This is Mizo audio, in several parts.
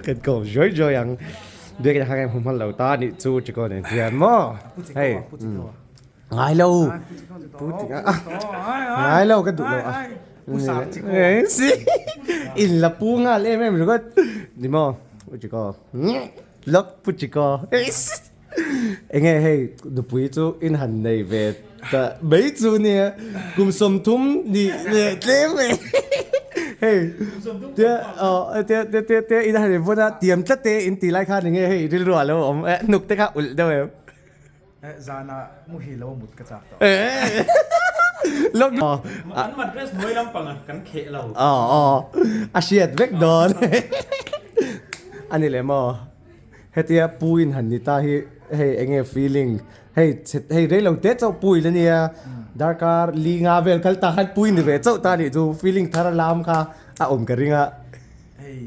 Kan kawm zuai zuai ang. Biakin a hang hmu hman lo ta nih chu Chiko nen hian maw? Hei. Ngai lo. Pu a. Ngai lo ka duh lo a. Si. In la pu nghal em em ringawt. Ni maw? Pu Chiko. Lok Pu Chiko. Enge hei nupui chu in han nei ve ta mai chu nia kum 30 nih leh tlem e hei tia tia tia tia tia in han invawn a tiam tlat te in tih lai khan enge hei rilru ah lo awm e hnuk te kha ulh deuh em. Zanah muhil lo a mut ka chak tawh. Lok An mattress hnuai lampang ah kan kheh lo. A hriat vek dawn a ni leh maw. Hetia pu in han ni ta hi hei enge feeling hei chhe hei rei lo te chauh pu in ania darkar li nga vel kal ta khan pu in ni ve chauh ta nih chu feeling thar a lam kha a awm ka ring a. Hei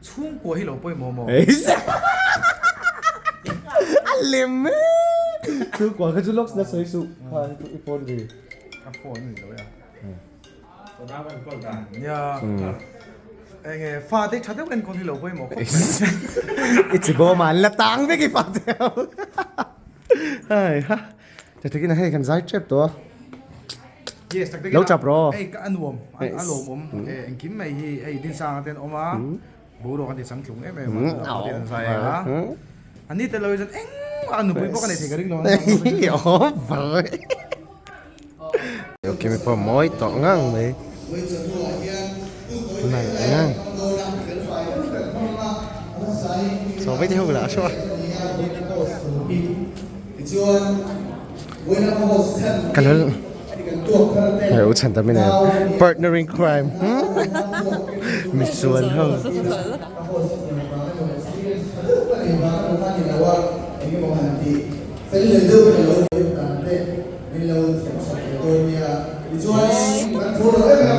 chhungkua hi lo pawimawh maw? A lem e! Chhungkua kha chu lawk na sawi suh kha i phone ri. Ka phone a ni lo e a. Nia enge fate tha deuh enkawl hi lo pawimawh khawp mai. I chi bawm a an la tang vek i fate ho. Hai ha. Tha takin a hei kan zai tep tawh a. Yes tak takin Lo tap rawh. Hei ka a nuam a lawmawm engkim mai hi hei Dinsanga te an awm a boruak an ti changtlung em em a tunah pawh an zai a. An ni tel lo hi chuan engmah a nupui pawh ka nei thei ka ring lo a. Over. Ok mi pawh mawi tawh ngang mai nalh ngang saw vei te ho lah a hreawh a. Ka lo hei u chhan ta mai nei partner in crime misual ho.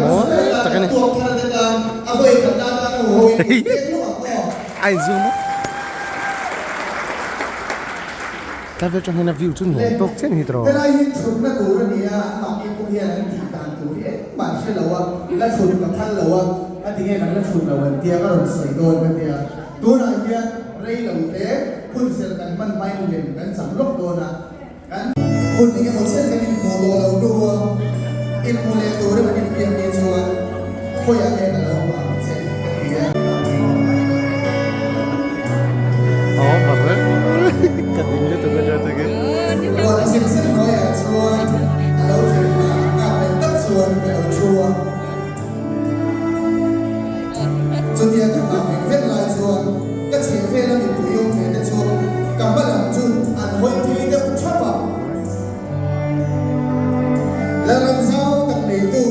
Mawi tak a ni a inzum a tlai vel atang hian a view chu nuam tawk chiah a ni hi tawh. Hun engemaw chen kan inhmuh tawh lo hnu a, inhmu leh tura kan inbiak ni chuan khawiah nge ka lo hmu ang che ka ti a. Ruah ti sek sek hnuaiah chuan a lo thlen hna nghak leh tak chuan ka lo thu a. Chutia ka nghah vek vek lai chuan ka chhehvela mipui awm ve te chu ka hma lam chu an hawi phei deuh thap a. Lalram zau tak neitu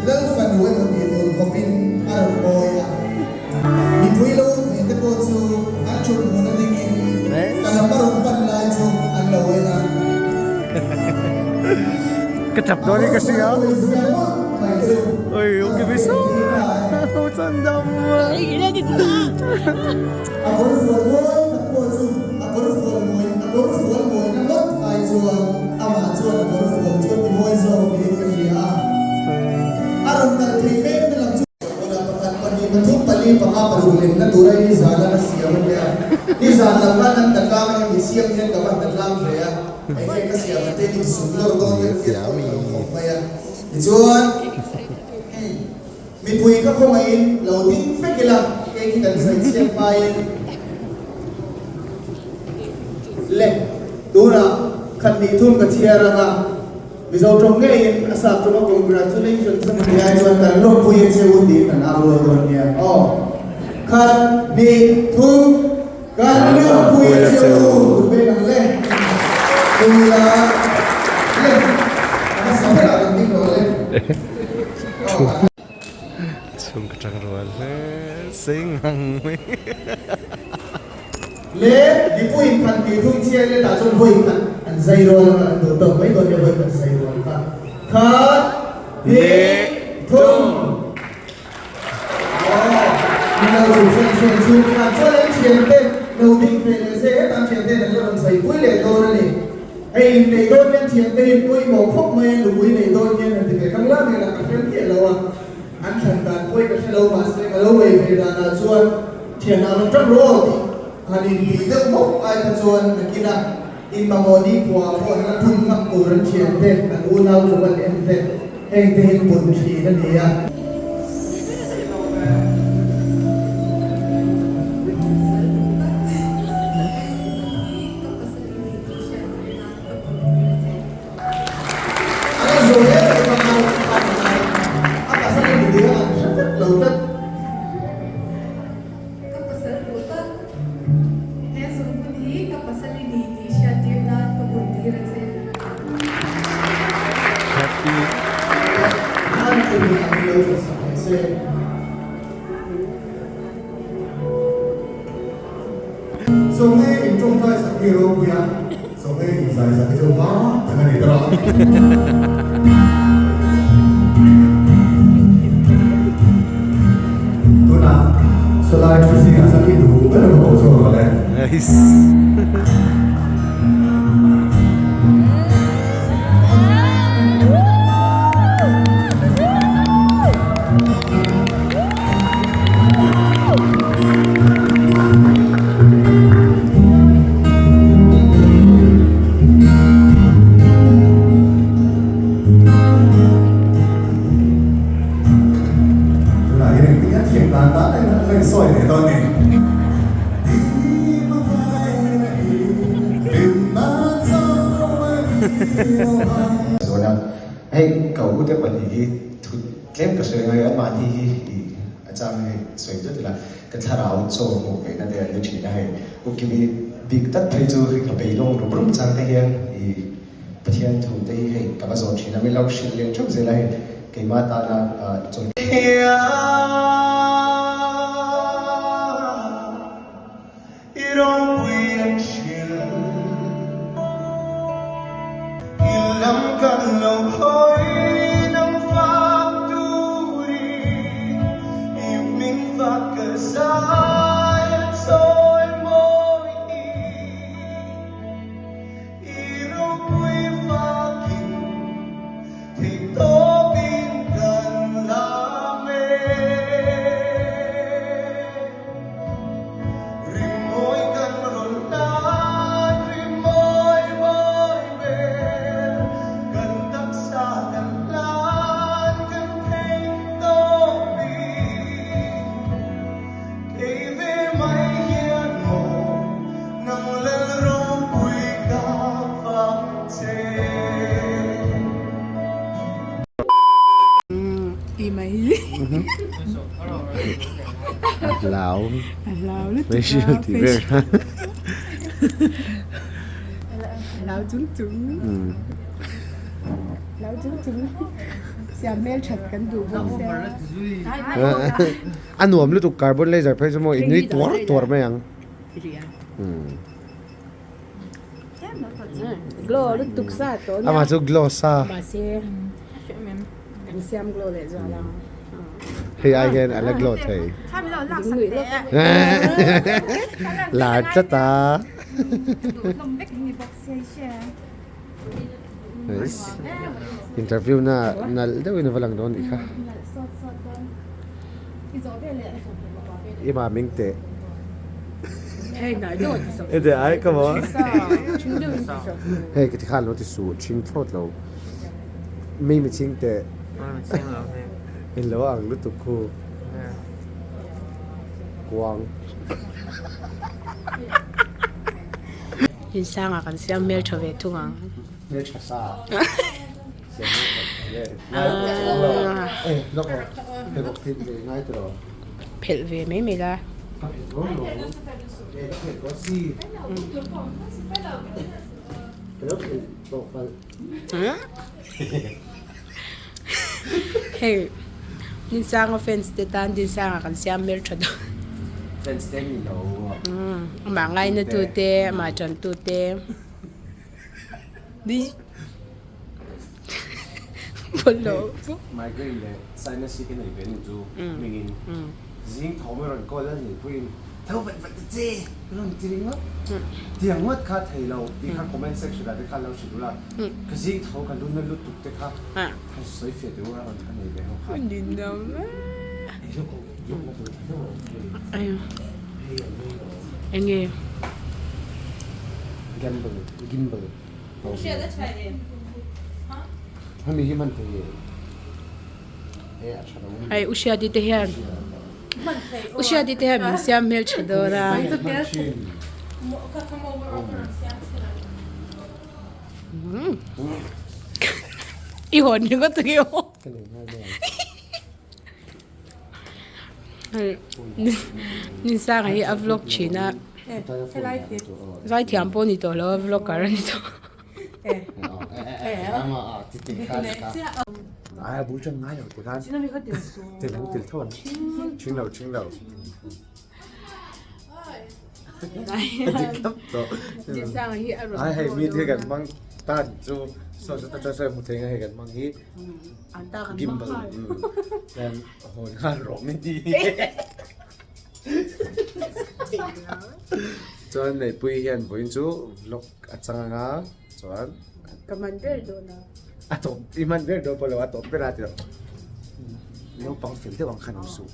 Lal fanu emaw tih tur khawpin a rawn mawi a. Mipui lo awm ve te pawh chu an thut hmun a dingin ka lam a rawn pan lai chu an lo en a. Ka tap dawn in ka hria. Oi, okay mi so. Chan dam. A kawr fual mawi tak pawh chu a kawr fual mawi a kawr fual mawina ngawt ai chuan amah chuan a kawr fual chu a ti mawi zawk niin ka hria a. A rawn kal thei mek na lam chu. Kawla pakhat pahnih pathum pali panga paruk lenna tura hi zan a la siam a nia. Nizan lam khan an hna tlang a hemi siam hian ka va hna tlang ve a. Enge ka siam a te in sum lawr dawn deuh hian pawh ka lo khawp mai a. Tichuan mipui ka khawngaihin lo ding vek ila kei hi kan zai chhiat hmain le tunah khat nih thum ka chhiar ang a, Mizo tawng ngeiin a sap tawng a congratulations a hmu lai chuan kan lawmpui a che u tiin kan au rual dawn nia aw. Khat hnih thum kan lawmpui a che u kut veng ang le. Tula le a hmasa berah kan ding rawh le. Aw. Chhung ka tang rual hle sei ngang mai. Le mipui khat tih thung chiang le tah chuan vawi khat an zai rual anga an duh tawk mai dawn nia vawi khat zai rual kha khat hnih thum aw min lo chu hran hran chu khat chuan an thian te lo ding ve leh se hetah thian ten an la rawn zai pui leh dawn a ni hei inneih dawn hian thian te hi pawimawh khawp mai a nupui neih dawn hian han ti ve khang la nge lah ka hre miah lo a an thlan dan pawi ka hre lo mahse ka lo ei ve danah chuan. Thianah rawn ṭang rawh aw tih han intih deuh mawp ai kha chuan nakinah inmamawh nikhua pawh an la phun ngam tur an thian te, an unau tluk an en te, heng te hi pun ṭhin a ni a. An zual em em a nau khan a ngai a pasal a ni ding a an hre vek lo tlat. Ka pasal duh tak, he zungbun hi ka pasal i ni tih hriattir nan ka bun tir a che. Khan chu mi ang lo hre sak ve se. Sawmhei in tawngtai sak hi ropui a, sawmhei in zai sak hi chu vang tak a ni ber a. Tunah sawlai thu zingah chuan i duh ber ka pawh chhuak rawh le. Tunah hian engtin nge thiam dan dan a inhan la insawi leh dawn ni? Chuan hei ka ute pahnih hi thut Tlem ka sawi ngai a, mahni hi i a chang hei sawi deuh ila ka thlarau chaw hmuh veihna te an ni thin a hei Ukimi bik tak phei chu hei ka beidawng rum rum chang te hian i Pathian thu te hi hei ka va zawh thin a min lo hrilh leh theuh zel a hei keimah tana chaw I ropui an hrilh. I lam kan lo hawi nang fak turin i hming fak ka zai a chawi mawi hi. I ropui fakin theihtawpin kan lam e. Rimawi kan rawn hlan, rimawi mawi ber, kan taksa kan hlan, kan thei tawh bik. Kei ve mai hian maw nang lal ropui ka fak che. A hlau facial tih vel kha hlau chung chung hlau chung chung siam hmel that kan duh bawk sia a nuam lutuk carbon laser phei chu maw i nui tuar tuar mai ang glow lutuk sa tawh amah chu glow sa mahse Kan siam glow leh zual ang. Hei ai hian a la glow thei. Lar tlat a. Interview na nalh deuhin a va lang dawn nih kha. I mah ming teh. Hei ai ka maw. Hei ka ti khan lo ti suh ṭhing thlawt lo. Mi mi ching teh. In lo ang lutuk khu. Kuang. Insangah kan siam hmel tha ve thung ang. Hmel tha sa. Siam hmel tha ve. Ngai pawh chuang lo. Eh lawk aw. Hei bawk thil ve ngai tiraw. Phelh ve mai mai la. Ka phelh dawn lo. Eh ka phelh dawn si. Ka lo phelh tawh palh. Hei Dinsanga fans te tan Dinsanga kan siam hmel tha dawn. Fans te ni lo. Amah ngaina tu te, amah tan tu te. Migraine leh sinus hi ka nei ve nu chu hmingin zing tho mai rawn call a ni puiin tho vat vat ta che rawn ti ringawt tiang ngawt kha thei lo tih kha comment section ah te khan lo hrilh ula ka zing tho ka lu na lutuk te kha khan sawi fiah teh u a rawn ka nei ve ho kha. Enge? Gamble, gimbal. Hemi hi hman thei e. E a tha lo. Hei u Hriati te hian u Hriati te hian min siam hmel tha dawn a. I hawn ringawt tak i aw. Ninsanga hi a vlog thin a zaithiam pawh a ni tawh lo a vlogger a ni tawh. Ninsanga hi a rawn Gimbal chuan hawn nghal rawh min ti. Chuan Neihpuii hian vawiin chu vlog a chang anga chuan Ka man ber dawn a. A tawp i man ber dawn pawh lo a tawp ber a ti lo. Naupang fel deuh ang khan awm suh.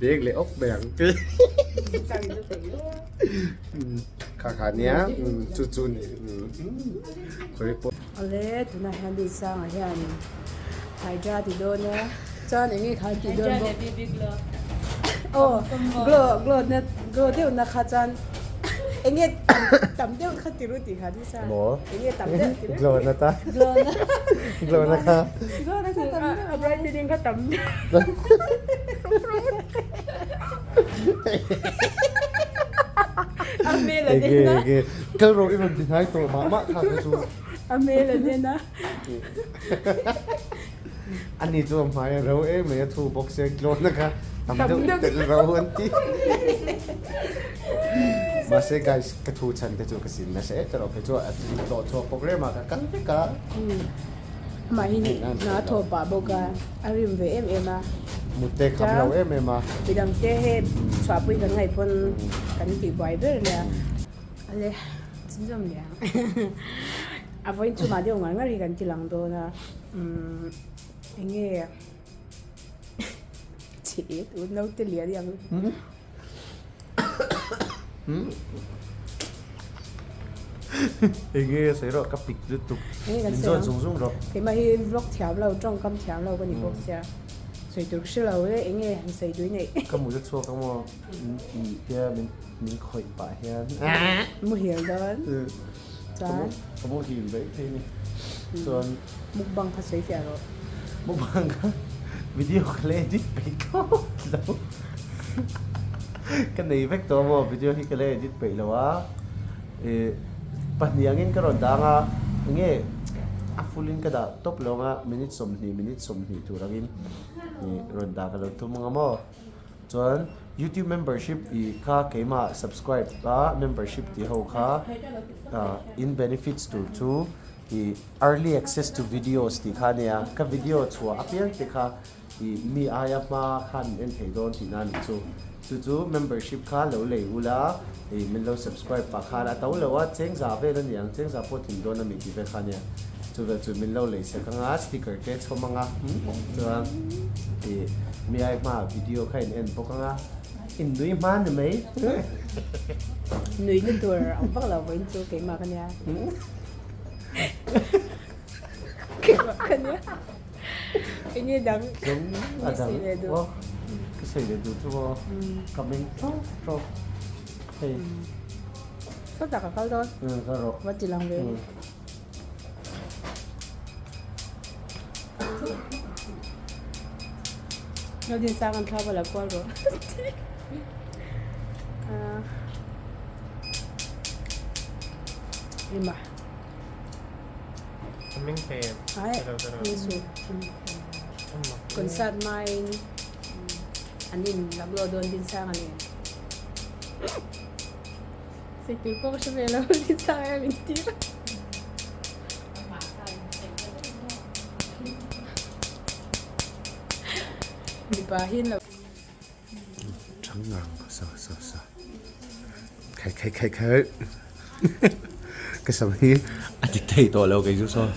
Bag leh awk mai ang ti. Kha kha nia chu chu ni. Khawi pawh. Awle tunah hian Linsanga hian Hydra ti dawn a chuan eng nge kha an tih dawn bawk aw glow glow na glow deuh na kha chuan eng nge tam deuh kha ti ru tih kha Lisa eng nge tam deuh ti ru glow na ta glow na glow na kha glow na kha tam deuh a brightening kha tam deuh a hmel a den a kal rawh i rawn ti hnai tawh mah mah kha kha chu A hmel a den a. Ani chu a hmai a ro em mai a thu bawk se tlawn a kha tam deuh tel ro an ti. Mahse guys ka thu chhan te chu ka sin nasa em erawh phei chu a tlawh chhuak bawk rem a ka kal vek a. Amah hi hna a thawh pah bawk a, a rim ve em em a. Mute kham lo em em a. Midangte hei chhuahpui kan ngaih pawn kan tihbuai ber ania. Ale chhunzawm leh ang a vawiin chungah deuh ngar ngar hi kan ti lang dawn a umm eng nge chhe tun naute lian hi ang eng nge sawi rawh ka pik lutuk min zawt zung zung rawh keimah hi vlog thiam lo tawngkam thiam lo ka ni bawk sia sawi tur ka hre lo e eng nge han sawi dui neih ka mu te chhuak ang maw Tih te min khawih pah hian muhil dawn chuan ka muhil daih thei ni chuan mukbang kha sawi fiah rawh mukbang kha video ka la edit peih thlawt lo ka nei vek tawh maw video hi ka la edit peih lo a ih pahnih angin ka rawn dang a enge a full in ka dah tawp lo ang a minute 20 minute 20 tur angin ih rawn dah ka lo tum ang a maw. Chuan youtube membership i kha keimah subscribe a membership tih ho kha in benefits tur chu i early access to videos tih kha ania ka video chhuah apiang te kha i mi aia hma khan min en thei dawn tihna a nih chu chu chu membership kha lo lei ula i min lo subscribe pah khan a to lo a chengza vel a ni ang chengza pawh tling dawn a mi tih vel kha ania chu vel chu min lo lei sek anga sticker te chhawm anga chuan i mi ai hma video kha in en bawk anga in nui hma ni mai. Nui na tur ang vak lo vawiin chu keimah ka nia. Keimah ka nia. Enge dang a dang aw ka sawi leh duh chu aw ka meng tawk tawk hei. Sawtah ka kal dawn. Ka rawh. Va ti lang ve. Nodin sang an thla bala kual rawh. Ima. Ming thei em? Ai, ni su. Concert main an in laglo dawn din sang ani. Siktir pawh ka hre ve lo din sang em in tir. Mipa hi an lo. Chang ngang sa sa sa khai khai khai khai ka sam hi a dik thei tawh lo kei chu saw.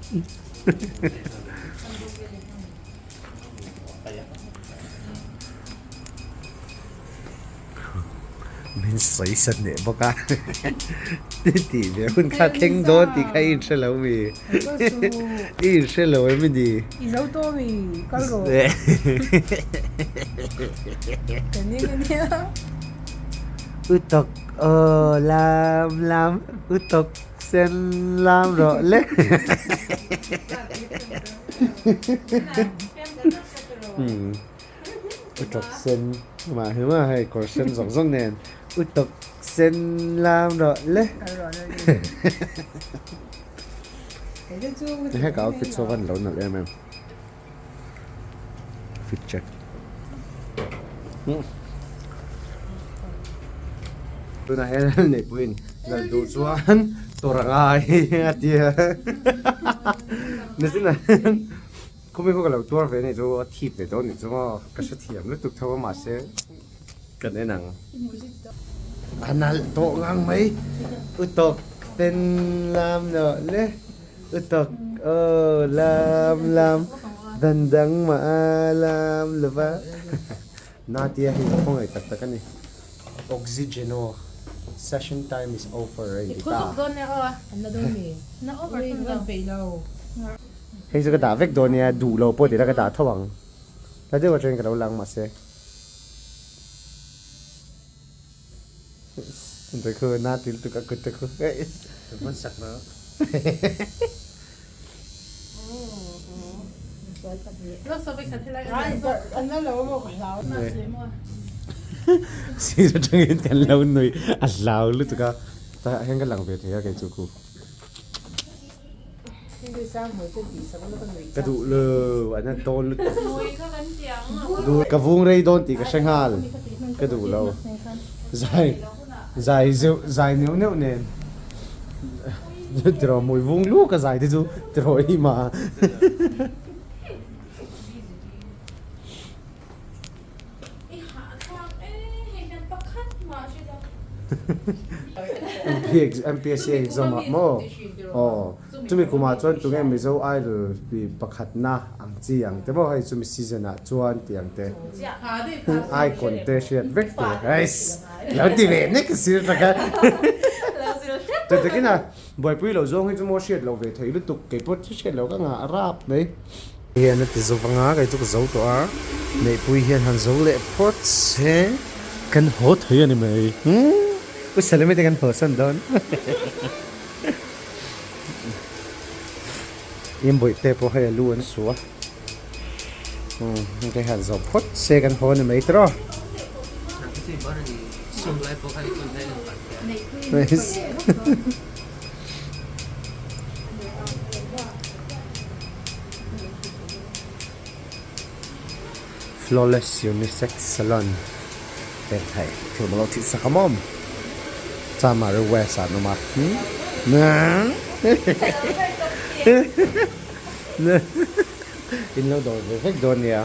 Min sawi sa hneh bawk a tih ve hun kha thleng dawn tih kha i inhre lo mi i inhre lo em i ni i zo tawh mi kal rawh ka ning ania u tawk aw lam lam u tawk sen lam rawh le U tawk sen mah hi maw hei kawr sen zawng zawng nen u tawk sen lam rawh le. Hei ka outfit chu a van lo nalh em em. Fit check. Tunah hian Neihpuiin lal duh chuan tawrh a ngai a ti a. Nichina hian Khawmi khaw ka lo tuar ve anih chu a thip ve dawn anih chu maw ka hrethiam lutuk tho a mahse kan en ang. A nalh tawh ngang mai u tawk sen lam nawh le u tawk aw lam lam dan dang mah a lam lova Natia hi ka khawngaih tak tak a ni. Oxygeno session time is over a inti ta. Hei chu ka dah vek dawn nia, duh lo pawh tih la ka dah tho ang. Hla deuh atangin ka lo lang mahse. Te khu na til tuk a kut te khu. Hman sak na. Sir atangin kan lo nui a hlau lutuk a, tah hian ka lang ve thei a kei chu khu. Ka duh lo an han tawn lutuk ka vung rei dawn tih ka hre nghal ka duh lo zai zai zeuh zai neuh neuh nen tiraw hmui vung luak a zai te chu tiraw i ma. MPSC exam ah maw aw chumi kumah chuan tunge Mizo Idol ti pakhatna ang chi ang te maw hei chumi season ah chuan tih ang te icon te hriat vek tur eiss lo ti ve nek sir ta kha chutiangin a buaipui loh zawng hi chu maw hriat loh ve theih lutuk keipawh hriat loh ka ngah rap mai. Hian a ti zo vang a, kei chu ka zo tawh a, Neihpui hian han zo leh phawt se kan haw thei a ni mai. Pu Salemi te kan haw san dawn. Inbawih te pawh hei a lu an su a, kei han zo phawt se kan haw a ni mai tiraw. Flawless Unisex Salon te thei thil maw lo thih sak a mawm Chamari West ah an awm a in lo dawr ve vek dawn nia.